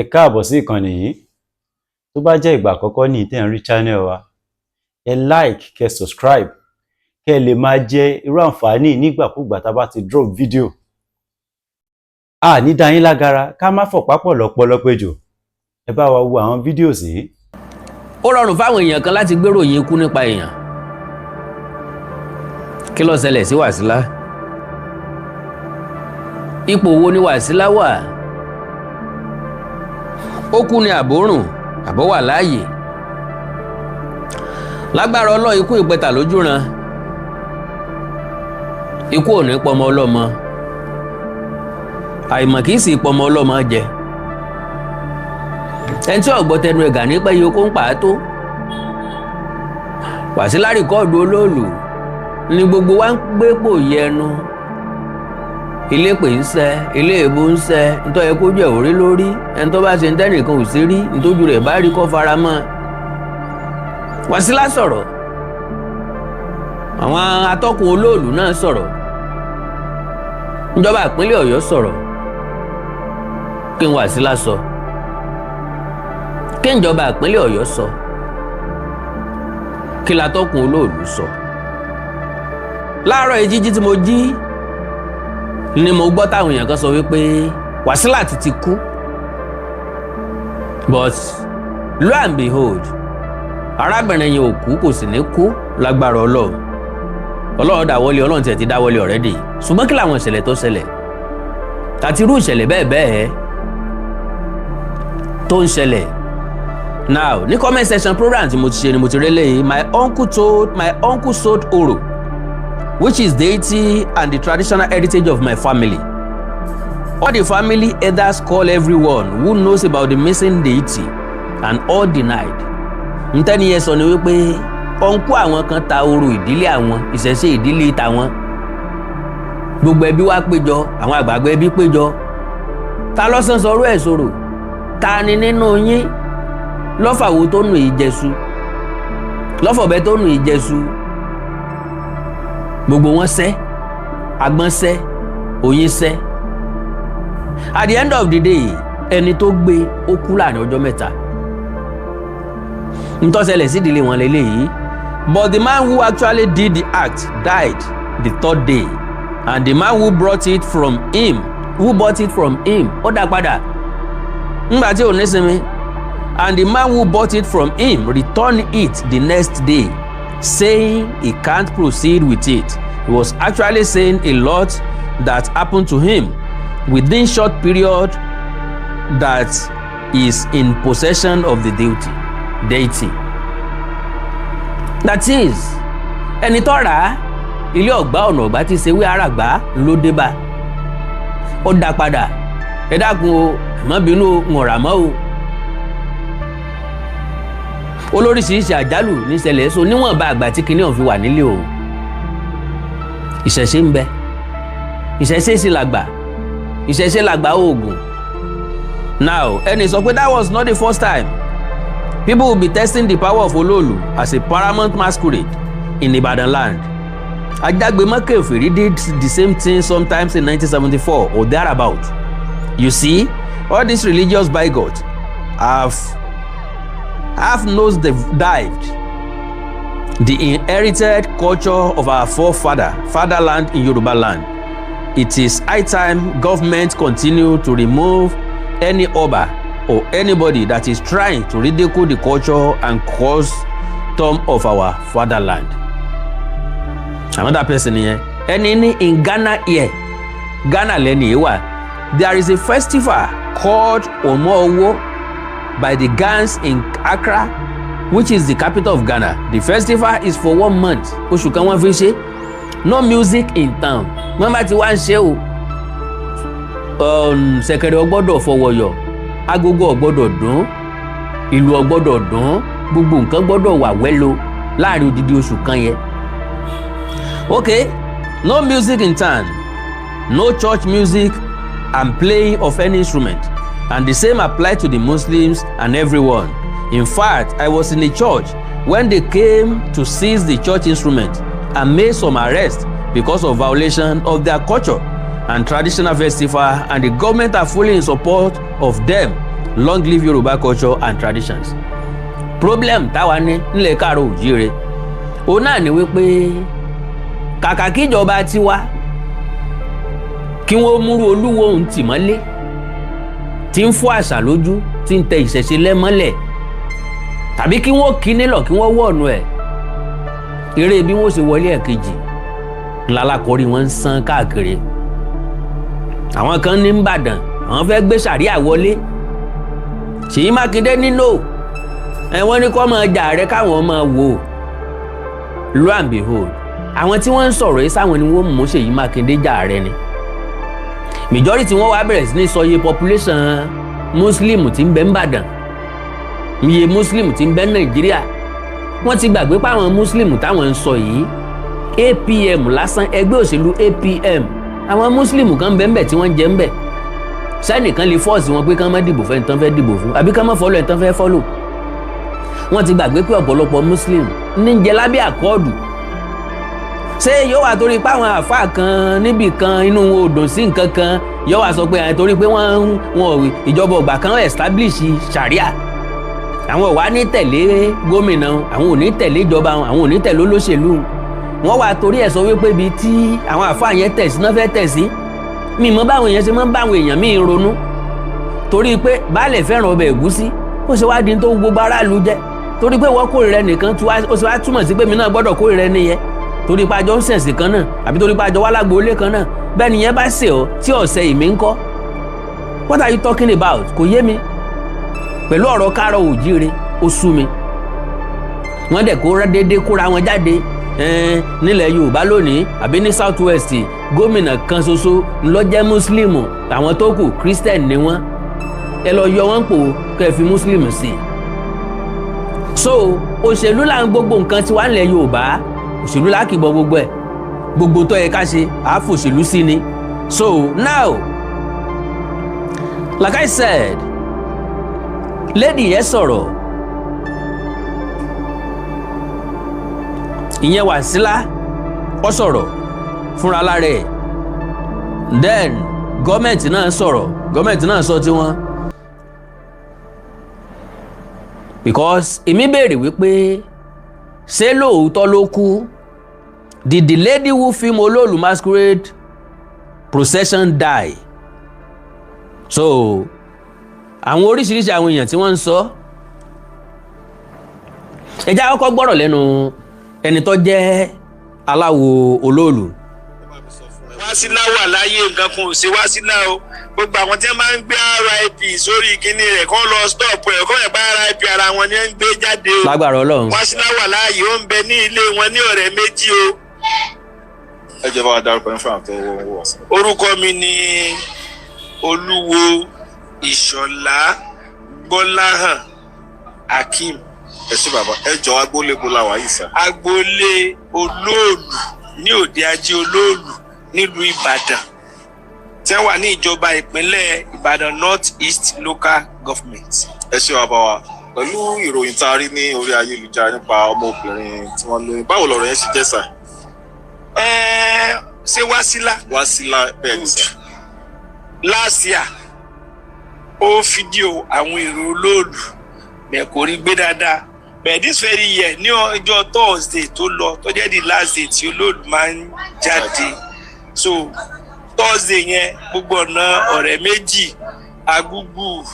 Ẹ káàbọ̀ sí ìkànnì yìí. Tó bá jẹ́ ìgbà àkọ́kọ́ nìyí tẹ́ ń rí channel wa, ẹ like, kẹ́ subscribe, kẹ́ ẹ lè máa jẹ irú àǹfààní nígbàkúgbà tá a bá ti drop video. A ní dá yín lágara, ká má fọ̀pá pọ̀ lọ́pọ̀lọpọ̀ péjò. Ẹ bá wa wo àwọn videos yìí. Ó rọrùn fáwọn èèyàn kan láti gbéròyìn ikú nípa èèyàn. Kí ló ṣẹlẹ̀ sí Wàsílà? Ipò wo ni Wàsílà wà? Ó kú ní àbórùn àbó wà láàyè? Lágbára Ọlọ́run, ikú ìpẹta lójúran, ikú ò ní pọmọ ọlọ́mọ, àìmọ̀ kì í sì pọmọ ọlọ́mọ jẹ. Ẹni tí ọ̀gbọ́ tẹnu ẹ̀gà ní pẹ́ yìí kó ń pa á tó. Wàsílà record olóòlù ni gbogbo wa ń gbé pò yẹnu. Ilé pè ń sẹ, ilé èbó ń sẹ, nítorí ẹ kójú ẹ̀ òrí lórí. Ẹni tó bá ṣe ń tẹ́nìkan ò sí rí, nítójú rẹ̀ bá rí kó fara mọ́. Wàsílà sọ̀rọ̀, àwọn atọ́kùn olóòlù náà sọ̀rọ̀, ìjọba ìpínlẹ̀ Ọ̀yọ́ sọ̀rọ̀. Kí n Wàsílà sọ, kí ìjọba ìpínlẹ̀ Ọ̀yọ́ sọ, kí latọ́kùn olóòlù sọ. Láàárọ̀ yìí, jíjí tí mo jí ni mo gbọ́ táwọn èèyàn kan sọ wípé Wàsílà ti kú. But lo and behold, arábìnrin yẹn ò kú, kò sì ní kú lágbára Ọlọ́run. Ọlọ́run dáwọ́lé, Ọlọ́run tiẹ̀ ti dáwọ́lé already. Ṣùgbọ́n kí làwọn ìṣẹ̀lẹ̀ tó ṣẹlẹ̀ àti irú ìṣẹ̀lẹ̀ bẹ́ẹ̀ bẹ́ẹ̀ tó ń ṣẹlẹ̀ now? Ní comment section program tí mo ti ṣe ni mo ti rí lẹ́yìn. My uncle sold oro, which is deity and the traditional heritage of my family. All the family elders call everyone who knows about the missing deity and all denied. Ntẹ́ni yẹn sọ ni wípé uncle àwọn kan ta orò ìdílé àwọn, ìṣẹ̀ṣe ìdílé tàwọn. Gbogbo ẹbí wa péjọ, àwọn àgbààgbà ẹbí péjọ. Ta lọ́sàn sọ̀rọ̀ ẹ̀ sọ̀rọ̀? Ta ni nínú yín lọ́fàwọ́ tó nù ìjẹsù, lọ́fọ̀bẹ tó nù ìjẹsù? Gbogbo wọn sẹ́, agbọ́n sẹ́, oyin sẹ́. At the end of the day, ẹni tó gbé ó kú láàrin ọjọ́ 3. Ntó ṣẹlẹ̀ sídìílé wọn lélẹ́yìí. But the man who actually did the act died the third day, and the man who bought it from him, ó dá padà ńgbà tí ò ní sinmi, and the man who bought it from him returned it the next day, saying he can't proceed with it. He was actually saying a lot that happened to him within short period that is in possession of the deity. That is, ẹni tó rà á, ilé ọ̀gbá ọ̀nà ọ̀gbá tí ṣe wí àràgbá ló dé bá, ó dá padà. Ẹ dákun o, ẹ má bínú o, ń ọ̀rà mọ́ o. Olóríṣiríṣi àjálù níṣẹ̀lẹ̀ so níwọ̀nba àgbà tí kinní ọ̀hún fi wà nílé òun. Ìṣẹ̀ṣe ń bẹ, ìṣẹ̀ṣe sì làgbà, ìṣẹ̀ṣe làgbà oògùn. Now, ẹni sọ pé that was not the first time people will be testing the power of Olóòlù as a paramount masquerade in Ibadan land. Ajágbémọ́ Kèfèrí did the same thing sometimes in 1974 or thereabout. You see, all these religious bigots have nose dived the inherited culture of our forefather fatherland in Yoruba land. It is high time government continue to remove any Oba or anybody that is trying to ridicule the culture and custom of our fatherland. Another person yẹn, ẹni ní in Ghana here, Ghana lẹ́ni yìí wà, there is a festival called Omo-Owo by the Gans in Accra, which is the capital of Ghana. The festival is for one month. Oṣù kan wọ́n fi ṣe. No music in town. Wọ́n bá ti wá ń ṣe o, ṣẹ̀kẹ̀rẹ̀ ò gbọ́dọ̀ fọwọ́yọ̀, agogo ò gbọ́dọ̀ dún, ìlú ò gbọ́dọ̀ dún, gbogbo nǹkan gbọ́dọ̀ wà wẹ́lo láàrin odidi oṣù kan yẹn. Okay, no music in town, no church music and playing of any instrument, and the same apply to the Muslims and everyone. In fact, I was in a church when they came to seize the church instrument and made some arrests because of violation of their culture and traditional festival, and the government are fully in support of them Long live Yoruba culture and traditions. Problem táwa ní nílẹ̀ káàró òjíire òun náà ni wípé kàkà kíjọba tiwa kí wọ́n múrú olúwo òun tì mọ́lé tí ń fọ́ àṣà lójú, tí ń tẹ ìṣẹ̀ṣe lẹ́mọ́lẹ̀, tàbí kí wọ́n kí nílọ̀, kí wọ́n wọ̀nù ẹ̀, eré bí wọ́n ṣe wọlé ẹ̀kejì ńlálákọ̀ọ́rí wọn ń sán káàkiri. Àwọn kan ní Ìbàdàn, àwọn fẹ́ gbé sàríà wọlé. Ṣèyí Mákindé nílò ẹ, wọ́n ní kó máa jà rẹ káwọn máa wò. Lo and behold, àwọn tí wọ́n ń sọ̀rọ̀ yìí, sáwọn ni wọ́n mú Ṣèyí Mákindé jà rẹ ni. Majority wọn wá bẹ̀rẹ̀ sí ní sọ iye population Muslim tí ń bẹ ń Bàdàn, iye Muslim tí ń bẹ Nàìjíríà. Wọ́n ti gbàgbé pé àwọn Muslim táwọn ń sọ yìí, APM lásán, ẹgbẹ́ òṣèlú APM, àwọn Muslim kan bẹ́ẹ̀ bẹ́ẹ̀ tí wọ́n ń jẹ́ ń bẹ̀. Sẹ́nìkan lè force wọn pé kán má dìbò fẹ́ni tán fẹ́ dìbò fún, àbí kán má follow ẹni tán fẹ́ follow? Wọ́n ti gbàgbé pé ọ̀pọ̀lọpọ̀ Muslim ní ń jẹ lábẹ́ Accord. Ṣé yóò wá torí pé àwọn àáfàá kan níbì kan inú wọn ò dùn sí nǹkan kan, yóò wá sọ pé àwọn torí pé wọ́n wọn ìjọba ọgbà kan establish sharia, àwọn ò wá ní tẹ̀lé gómìnà, àwọn ò ní tẹ̀lé ìjọba, àwọn ò ní tẹ̀lé olóṣèlú? Wọ́n wá torí ẹ̀ sọ wípé ibi tí àwọn àáfàá yẹn tẹ̀ sí náà fẹ́ tẹ̀ sí. Mi mọ báwọn èèyàn ṣe máa ń báwọn èèyàn míì ronú. Torí pé baálẹ̀ fẹ́ràn ọbẹ̀ ẹ̀gúsí, ó ṣe wá di tó gbogbo aráàlú jẹ́? Torí pé wọ́n kórìíra ẹnìkan, ó ṣe wá túmọ̀ sí pé mi náà gbọ́dọ̀ kórìíra ẹni yẹn, torí pé àjọ ń ṣẹ̀sìn kan náà, àbí torí pé àjọ wà lágboolé kan náà? Bẹ́ẹ̀ nìyẹn bá ṣe ọ́ tí ọ̀sẹ̀ ìmí ń kọ́. What are you talking about? Kò yé mi. Pẹ̀lú ọ̀rọ̀ káàrọ̀ òjíire, ó sú mi. Wọ́n dẹ̀ kó déédéé kóra wọn jáde nílẹ̀ Yorùbá lónìí àbí ní South West, gómìnà kan ṣoṣo ló jẹ́ Mùsùlùmù, àwọn tó kù Christian ni wọ́n. Ẹ lọ yọ wọ́n pò kẹ́ ẹ fi Mùsùlùmù sí i. So òṣèlú là ń gbogbo nǹkan tiwa nílẹ̀ Yorùbá, òṣèlú là kìbọ̀ gbogbo ẹ̀, gbogbo tó yẹ ká ṣe àáfòṣèlú sí ni. So now, like I said, lady yẹn sọ̀rọ̀, ìyẹn Wàsílà, ó sọ̀rọ̀ fúnra lára ẹ̀. Then gọ́ọ̀mẹ̀ntì náà sọ̀rọ̀, gọ́ọ̀mẹ̀ntì náà sọ tiwọn, because èmi béèrè wípé ṣé lóòótọ́ ló kú? Did the lady who film Olóòlù masquerade procession die? So àwọn oríṣiríṣi àwọn èèyàn tí wọ́n ń sọ, ẹ jẹ́ àkọ́kọ́ gbọ́rọ̀ lẹ́nu ẹni tó jẹ́ aláwo Olóòlù. Wásílà wà láyé, nǹkan kan ò ṣe Wásílà o. Gbogbo àwọn tí wọ́n máa ń gbé RIP sórí kinní rẹ̀, kọ́ lọ stop ẹ̀, kọ́ ẹ̀ bá RIP ara wọn ni wọ́n ń gbé jáde o. Lágbára Ọlọ́run. Wásílà wà láàyè, ó ń bẹ ní ilé wọn ní ọ̀rẹ́ méjì o. Ẹ jẹ́ bá wa dárúkọ yín fún àwọn tó wọ́n wọ̀. Orúkọ mi ni Olúwo Ìṣọ̀lá Gbọ́láhàn Akeem. Ẹ ṣé bàbá, ẹ jọ, agboolé bo la wà yìí sà? Agboolé Olóòlù ní òde ajé Olóòlù nílùú Ìbàdàn, tí wọ́n wà ní ìjọba ìpínlẹ̀ Ìbàdàn North East Local Government. Ẹ ṣé bàbá wa. Pẹ̀lú ìròyìn tá a rí ní orí ayélujára nípa ọmọbìnrin tí wọ́n lóyún, báwo lọ̀rọ̀ yẹn ṣe jẹ́ sà? Ẹ́ẹ́, ṣé Wásílà? Wásílà, bẹ́ẹ̀ ni sà. Last year, ó fídíò àwọn èrò Olóòlù bẹ́ẹ̀, kò rí gbé dáadáa bẹ́ẹ̀. This very year, ní ọjọ́ Thursday tó lọ, tó jẹ́ the last day tí Olóòlù máa ń jáde, so Thursday yẹn, gbogbo ọ̀nà ọ̀rẹ́ méjì, Agúgù,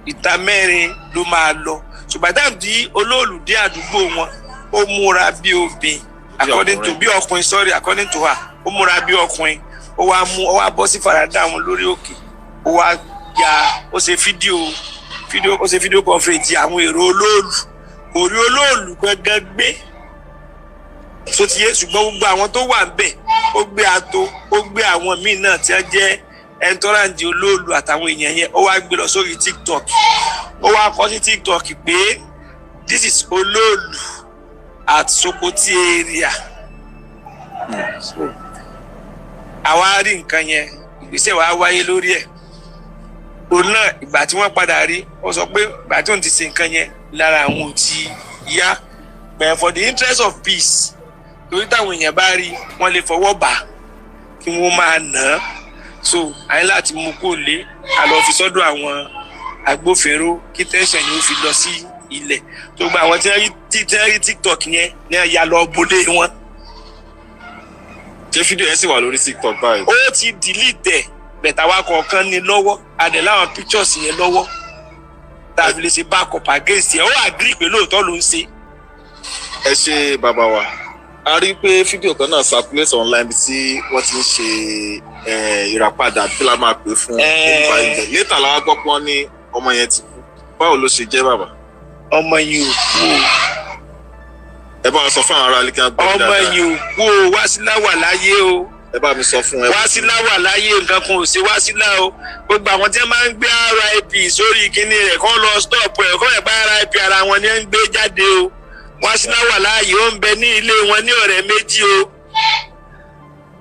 ìta mẹ́rin ló máa lọ. Ṣùgbọ́n táwọn tí Olóòlù dé àdúgbò wọn, ó múra bí obìn, according to, bí ọkùnrin, sorry, according to her, ó múra bí ọkùnrin. Ó wá mú, ó wá bọ́ sí farada wọn lórí òkè, ó wá ya, ó ṣe fídíò, ó ṣe fídíò conference àwọn èrò Olóòlù. Kò rí Olóòlù gangan gbé tó ti yé, ṣùgbọ́n gbogbo àwọn tó wà ńbẹ̀, ó gbé ato, ó gbé àwọn míì náà tí wọ́n jẹ́ ẹntọ́ráǹdì Olóòlù àtàwọn èèyàn yẹn. Ó wá gbé lọ sórí TikTok, ó wá kọ sí TikTok pé "This is Olóòlù at Sokoti area." So, àwa rí nǹkan yẹn, ìgbésẹ̀ wa wáyé lórí ẹ̀. Òun náà, ìgbà tí wọ́n padà rí, ó sọ pé ìgbà tí òun ti ṣe nǹkan yẹn, lára àwọn ò ti yá, but for the interest of peace, torí táwọn èèyàn bá rí, wọ́n lè fọwọ́ bà á kí wọ́n máa nà án, so àyè láti mú kó lé àlọ́ fi sọ́dọ̀ àwọn Agbófinró kí tension yìí ó fi lọ sí ilẹ̀ tó gba àwọn tí wọ́n rí tí wọ́n rí TikTok yẹn ní ẹ̀yà lọ bolé wọn. Ṣé fídíò yẹn sì wà lórí TikTok báyìí? Ó ti delete ẹ̀, bẹ̀tà wa kọ̀ọ̀kan ní lọ́wọ́, adẹ̀ láwọn pictures yẹn lọ́wọ́ tá a fi lè ṣe backup against ẹ̀. Ó agree pé lóòótọ́ ló ń ṣe. Ẹ ṣe, bàbá wa. A rí i pé fídíò kan náà circulate online bí tí wọ́n ti ń ṣe ìràpadà bí la máa pè fún nípa ilẹ̀. Later la wá gbọ́ pé wọ́n ní ọmọ yẹn ti kú. Báwo ló ṣe jẹ́, bàbá? Ọmọ yìí ò kú o. Ẹ bá wa sọ fún àwọn ará ilé kí wọ́n gbọ́ Ọmọ dáadáa. yìí ò kú o. Wásílà wà láyé o. Ẹ bá mi sọ fún ẹ. Wásílà wà láyé, nǹkan kan ò ṣe Wásílà o. Gbogbo àwọn tí wọ́n máa ń gbé RIP sórí kinní rẹ̀ kọ́ lọ stop ẹ̀, kọ́ ẹ̀ bá RIP ara wọn ni ẹ̀ ń gbé jáde o. Wásílà wà láàyè, ó ń bẹ ní ilé wọn ní ọ̀rẹ́ méjì o.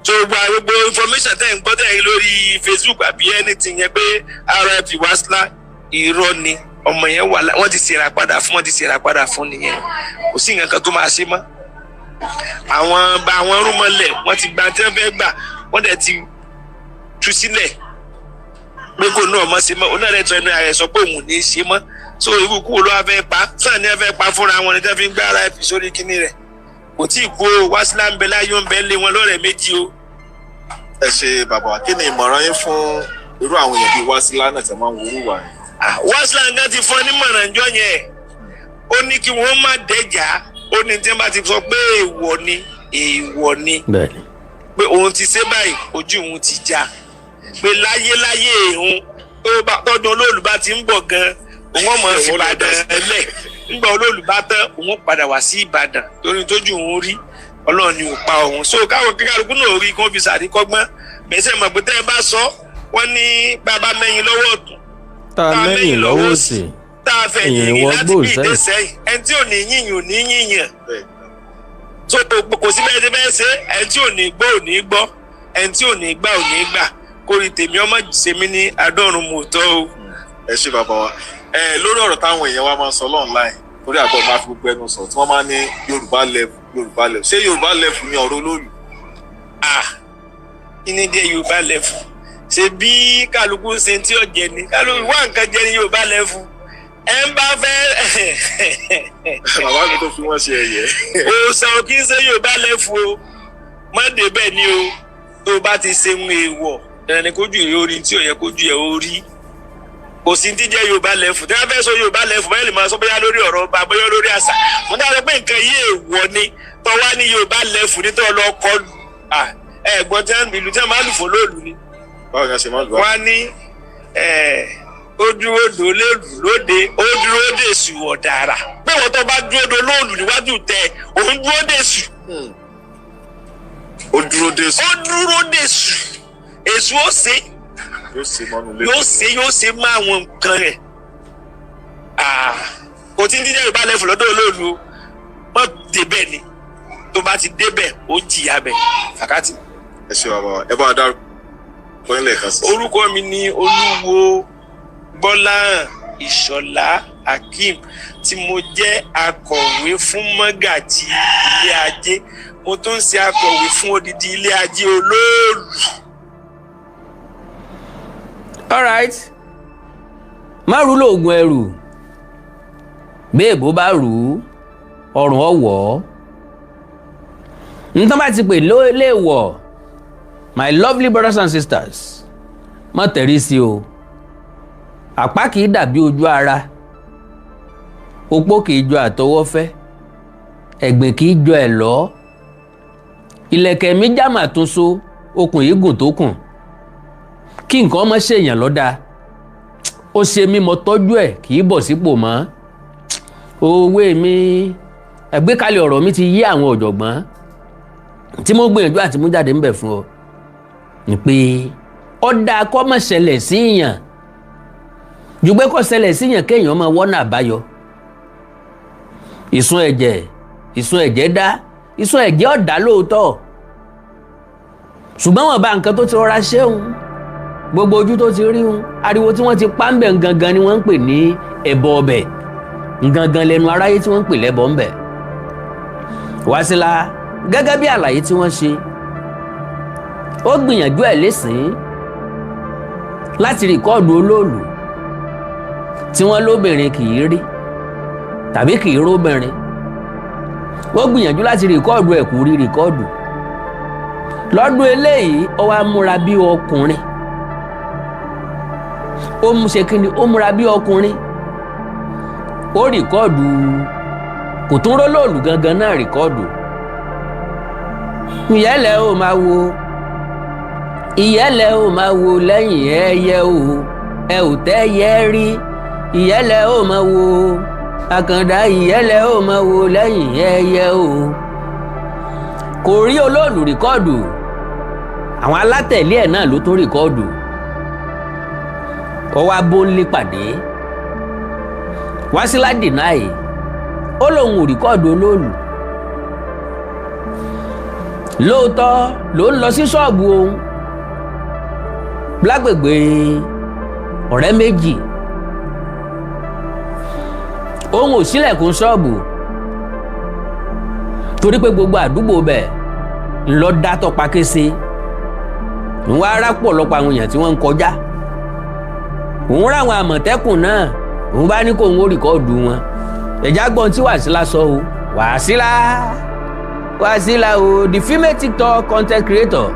So gbogbo information tẹ̀ ń gbọ́, tẹ̀ ń lórí Facebook àbí anything yẹn pé RIP Wásílà, irọ́ ni. Ọmọ yẹn wà, wọ́n ti ṣèrà padà fún, wọ́n ti ṣèrà padà fún nìyẹn. Kò sí nǹkan kan tó máa ṣe mọ́. Àwọn bá àwọn rúmọlẹ̀, wọ́n ti gba tí wọ́n fẹ́ gbà, wọ́n dẹ̀ ti tú sílẹ̀ pé kò náà mọ̀ ṣe mọ́. Òun náà dẹ̀ tọ́ ẹnu ara ẹ̀ sọ pé òun ò ní í ṣe mọ́. So irú kú wo ló wá fẹ́ pa sáà ní ẹ fẹ́ pa fúnra wọn ni tẹ́ fi ń gbé ara ẹ̀ fi sórí kíní rẹ̀? Kò tí ì kú o. Wásílà ń bẹ láyé, ó ń bẹ lé wọn lọ́rẹ̀ méjì o. Ẹ ṣe, bàbá wa. Kí ni ìmọ̀ràn yín fún irú àwọn èèyàn bíi Wásílà náà tí wọ́n máa ń wúrú wà yẹn? Ah, Wásílà nǹkan ti fún ọ nímọ̀ràn jọ yẹn. Ó ní kí wọ́n má dẹ́jà. Ó ní tí wọ́n bá ti sọ pé èèwọ̀ ni, èèwọ̀ ni. Pé òun ti ṣe báyìí, ojú òun ti já, pé láyéláyé òun tó bá tọdún olóòlù bá ti ń bọ̀ gan, òun ọmọ fi Ìbàdàn lẹ̀. Nígbà olóòlù bá tán, òun padà wá sí Ìbàdàn, torí tójú òun rí, Ọlọ́run ni ò pa òun. So káwọn kíkálukú náà rí kí wọ́n fi sàríkọ́gbọ́n bẹ́sẹ̀ mọ̀ pé tẹ́ ẹ bá sọ wọ́n ní bàbá mẹ́yìn lọ́wọ́ ọ̀tún, tá a mẹ́yìn lọ́wọ́ òsì, tá a fẹ́ èyàn yìnyín ìwọ láti gbòò bí sẹ́yìn. ìdẹ́sẹ̀yìn, ẹni tí ò ní yìnyín ò ní yìnyín. So kò sí bẹ́ẹ̀ tí bẹ́ẹ̀ ṣe. Ẹni tí ò ní gbọ́ ò ní gbọ́, ẹni tí ò ní gbà ò ní gbà. Kórìí tèmi ọmọ ṣe mí ní adọ́run mòótọ́ o. Ẹ ṣe, bàbá wa. Ẹ lórí ọ̀rọ̀ táwọn èèyàn wa máa ń sọ online, torí àgbọ̀ máa fi gbogbo ẹnu sọ, tí wọ́n máa ń ní Yorùbá level, Yorùbá level, ṣé Yorùbá level ni ọ̀rọ̀ olóòlù? Ah, kí ni dé Yorùbá level? Ṣe bí kálukú ṣe tí ó jẹ ni, kálukú wá nǹkan jẹ ní Yorùbá level. Ẹ ń bá fẹ́. Bàbá mi tó fi wọ́n ṣe ẹ̀yẹ. Òòsàn ò kí ń ṣe Yorùbá level o. Má débẹ̀ ni o. Tó o bá ti ṣe ń èèwọ̀, dandan ni kójú ẹ̀ orí tí ò yẹ kójú ẹ̀ orí. Kò sí ti jẹ́ Yorùbá level. Tí wọ́n fẹ́ sọ Yorùbá level báyìí, lè máa sọ bóyá lórí ọ̀rọ̀ ọba, bóyá lórí àṣà. Mo dára pé nǹkan yìí èèwọ̀ ni, tó wá ní Yorùbá level ní tó lọ kọlù ẹ̀gbọ́n tí wọ́n ìlú tí wọ́n máa lù fún lóòlù ni. Báwo ni a ṣe máa ń lù wá? Wọ́n á ní ó dúró dò lóòlù lóde, ó dúró dè sù ọ̀dàrà, pé wọ́n tó bá dúró dò lóòlù níwájú tẹ òun dúró dè sù. Ó dúró dé sùn. Ó dúró dè sù, èṣù ó ṣe. Yóò ṣe mọ́nu lé. Yóò ṣe, yóò ṣe má àwọn nǹkan rẹ̀. Kò tí ń dídẹ́ Yorùbá level lọ́dọ̀ olóòlù o. Mọ́ débẹ̀ ni. Tó bá ti débẹ̀, ó jìyà bẹ̀ fàkàtì. Ẹ ṣe, bàbá wa. Ẹ bá wa dárúkọ yín lẹ́ẹ̀kan sí. Orúkọ mi ni Olúwo Gbọ́láhàn Ìṣọ̀lá Akeem, tí mo jẹ́ akọ̀wé fún mọ́gàjì ilé ajé. Mo tún ń ṣe akọ̀wé fún odidi ilé ajé olóòlù. Alright, má rú lóògùn ẹrù. Béèbó bá rù ú, ọrùn ọwọ́ ntọ́ bá ti pè léèwọ̀. My lovely brothers and sisters, má tẹ̀rí sí o. Àpá kì í dàbí ojú ara, opó kì í jọ àtọwọ́fẹ́, ẹ̀gbìn kì í jọ ẹ̀ lọ́. Ìlẹ̀kẹ̀ mi jámà tún so okùn yìí gùn tó kùn kí nǹkan ọmọ ṣèyàn lọ́dà. Ó ṣe mí mo tọ́jú ẹ̀, kì í bọ̀ sípò mọ́. Òwe mi, àgbékalẹ̀ ọ̀rọ̀ mi ti yí àwọn ọ̀jọ̀gbọ́n tí mo gbìyànjú àti mú jáde ńbẹ̀ fún ọ ni pé ọ̀dà kọ́ mọ̀ ṣẹlẹ̀ sí yàn ju pé kó ṣẹlẹ̀ sí yàn kéèyàn máa wọ́nà àbáyọ. Ìsun ẹ̀jẹ̀, ìsun ẹ̀jẹ̀ dá, ìsun ẹ̀jẹ̀ ọ̀dà lóòótọ́, ṣùgbọ́n wọn bá nǹkan tó ti rọra ṣéun, gbogbo ojú tó ti rí un, ariwo tí wọ́n ti pa ń bẹ̀ gangan ni wọ́n ń pè ní ẹbọ ọbẹ̀ gangan lẹ́nu aráyé tí wọ́n ń pè lẹ́bọ ń bẹ̀. Wásílà, gẹ́gẹ́ bí àlàyé tí wọ́n ṣe, ó gbìyànjú ẹ̀ lẹ́sìn láti record olóòlù. Tí wọ́n lóbìnrin kì í rí tàbí kì í róbìnrin. Ó gbìyànjú láti record ẹ̀, kò rí record. Lọ́dún eléyìí, ó wá múra bí ọkùnrin. Ó mú ṣe kí ni? Ó múra bí ọkùnrin, ó record, kò tún rólóòlù gangan náà record. Ìyẹ́lẹ̀ ó máa wo, ìyẹ́lẹ̀ ó máa wo lẹ́yìn ẹyẹ o, ẹ ò tẹ́ yẹ rí. Ìyẹ́lẹ̀ ó máa wo àkàndá, ìyẹ́lẹ̀ ó máa wo lẹ́yìn ẹyẹ o. Kò rí olóòlù record. Àwọn alátẹ̀lé ẹ̀ náà ló tó record. Ó wá bóńlé pàdé. Wásílà deny, ó lóun ò record olóòlù. Lóòótọ́ ló ń lọ sí ṣọ́ọ̀bù òun lágbègbè ọ̀rẹ́ méjì, òun ò ṣílẹ̀kùn ṣọ́ọ̀bù torí pé gbogbo àdúgbò bẹ̀ ńlọ dá tọpa kése. Ń wá arápọ̀lọpọ̀ àwọn èèyàn tí wọ́n ń kọjá, òun ráwọn Àmọ̀tẹ́kùn náà, òun bá ní kóun ó record wọn. Ẹ̀já gbọ́n tí Wàsílà sọ o. Wàsílà, Wàsílà o, the female TikTok content creator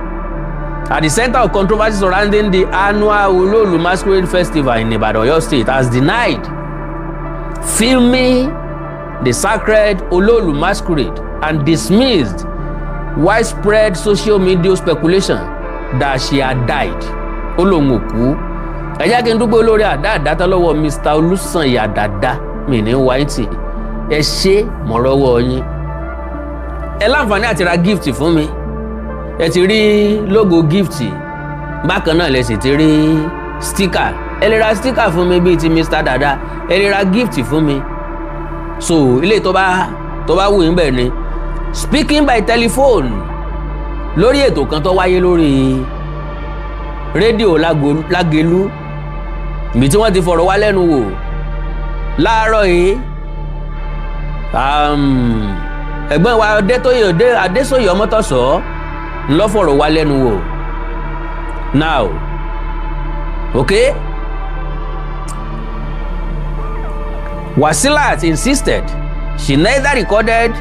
at the center of controversy surrounding the annual Olóòlù Masquerade Festival in Ibadan, Oyo State, has denied filming the sacred Olóòlù Masquerade and dismissed widespread social media speculation that she had died. Ó lóun ò kú. Ẹ jẹ́ kí n dúpẹ́ olórí àdá àdátọ́ lọ́wọ́ Mr. Olùsànyà Dàda mi ní wáìtì. Ẹ ṣe mọ̀rọ́wọ́ yín. Ẹ láǹfààní àti ra gift fún mi. Ẹ ti rí logo gift, bákan náà lẹ sì ti rí sticker. Ẹ lè ra sticker fún mi bíi ti Mr. Dada, ẹ lè ra gift fún mi. So ilé tó bá wù yín bẹ́ẹ̀ ni. Speaking by telephone lórí ètò kan tó wáyé lórí rédíò Lágelú, ibi tí wọ́n ti fọ̀rọ̀ wá lẹ́nu wò láàárọ̀ yìí, ẹ̀gbọ́n wa Adétóyè Adésòyè Ọmọ́tọ̀sọ́ ńlọ fọ̀rọ̀ wá lẹ́nu wò. Now, okay, Wasilat insisted she neither recorded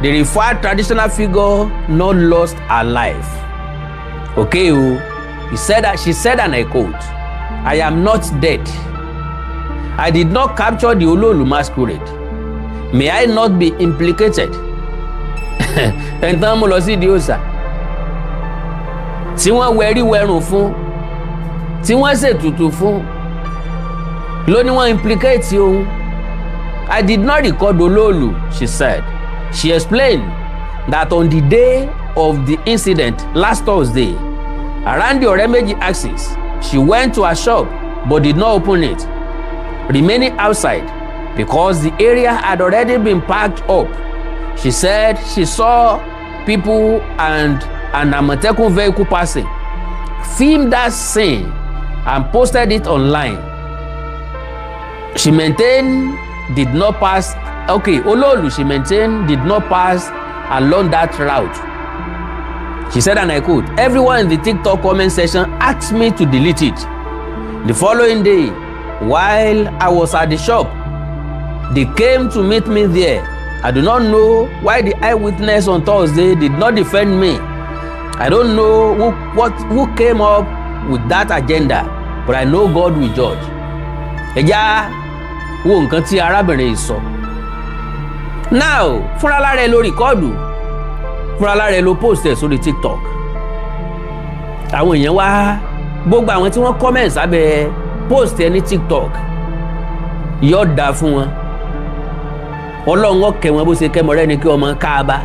the referred traditional figure nor lost her life. Okay o, he said that she said, and I quote, "I am not dead. I did not capture the Olóòlù masquerade. May I not be implicated?" Ẹ̀ǹtàn mú lọ sí ìdí òòṣà tí wọ́n wẹrí wẹrùn fún, tí wọ́n ṣètùtù fún, ló ní wọ́n implicate òun. "I did not record Olóòlù," she said. She explained that on the day of the incident last Thursday, around the Oremeji axis, she went to her shop but did not open it, remaining outside because the area had already been packed up. She said she saw people and an Amotekun vehicle passing, filmed that scene and posted it online. She maintained did not pass, okay, Olóòlù, she maintained, did not pass along that route. She said, and I quote, "Everyone in the TikTok comment section asked me to delete it. The following day, while I was at the shop, they came to meet me there. I do not know why the eyewitness on Thursday did not defend me. I don't know who came up with that agenda, but I know God will judge." Ẹ já wo nǹkan tí arábìnrin yìí sọ. Now, fúnra lára ẹ ló record, fúnra lára ẹ ló post ẹ sórí TikTok. Àwọn èèyàn wá, gbogbo àwọn tí wọ́n comment sábẹ́ post ẹ ní TikTok, yóò dáa fún wọn, Ọlọ́run ó kẹ́ wọn bó ṣe kẹ́ mọ́rẹ́ ni kí ọmọ káàbá,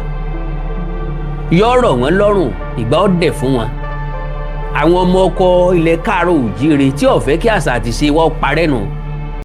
yóò rọ̀ wọ́n lọ́rùn, ìgbà ó dẹ̀ fún wọn. Àwọn ọmọ ọkọ ilẹ̀ káàárọ̀ òjíire tí ó fẹ́ kí àṣà àti ṣe wọ́n parẹ́ nù.